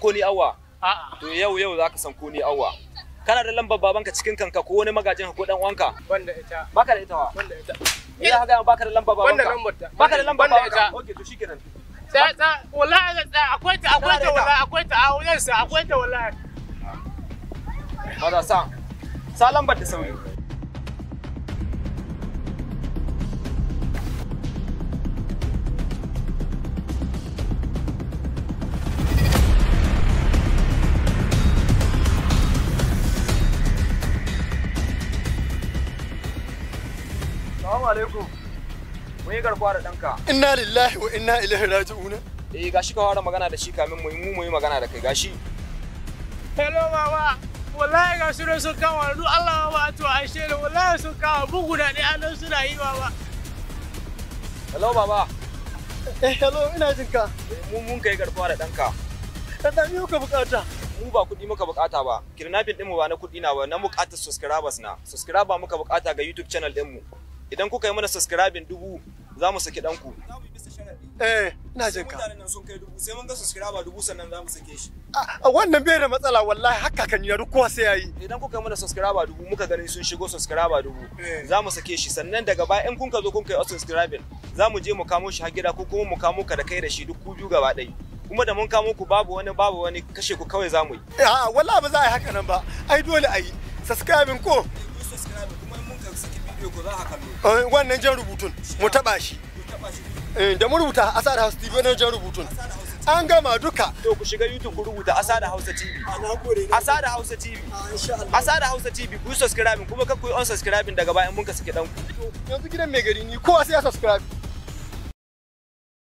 ko ni awwa? A'a. To yau zaka san ko ni awwa. Kana da lambar babanka cikin kanka ko wani magajin ko dan uwanka? Banda ita. Baka da ita wa? Banda ita. Ina haka baka da lambar babanka. Banda lambar ta. Baka da lambar Banda babanka. ita. Okay, to shikenan. Tsaya tsaya wallahi tsaya akwai ta akwai ta wallahi akwai ta a wajen sa akwai ta wallahi. Maza sa. Sa lambar da sauri. Salamu alaikum. Mun yi garkuwa da ɗanka. Inna lillahi wa inna ilaihi raji'un. Eh gashi ka fara magana da shi kamin mu yi magana da kai gashi. Hello baba. Wallahi ga su sun kama duk Allah baba to aishe ne wallahi sun kama bugu da ɗaya nan suna yi baba. Hello baba. Eh hello ina jin ka. Mun kai garkuwa da ɗanka. Dan me kuka bukata? Mu ba kuɗi muka bukata ba. Kidnapping ɗinmu ba na kuɗi na ba, na bukatar subscribers na. Subscriber muka bukata ga YouTube channel ɗinmu. Idan kuka yi mana subscribing 1000 za mu saki ɗanku. Eh ina jin ka. Mutanen nan sun kai 1000 sai mun ga subscriber 1000 sannan za mu sake shi. A wannan bai da matsala wallahi haka kan yi kowa sai yayi. Idan kuka yi mana subscriber 1000 muka gani sun shigo subscriber 1000 za mu sake shi sannan daga baya in kun ka zo kun kai subscribing za mu je mu kamo shi har gida ko kuma mu kamo ka da kai da shi duk ku biyu gaba ɗaya. Kuma da mun kamo ku babu wani kashe ku kawai za mu yi. A'a wallahi ba za a yi haka nan ba. Ai dole a yi. Subscribing ko? Ku subscribe kuma in mun ka saki bidiyo ko za a kallo. Wannan jan rubutun mu taba shi. Da mu rubuta Asada Hausa TV wannan jan rubutun. An gama duka. To ku shiga YouTube ku rubuta Asada Hausa TV. Asada Hausa TV. Asada Hausa TV ku subscribe kuma kar ku yi unsubscribe daga bayan mun ka saki dan ku. Yanzu gidan mai gari ni kowa sai ya subscribe.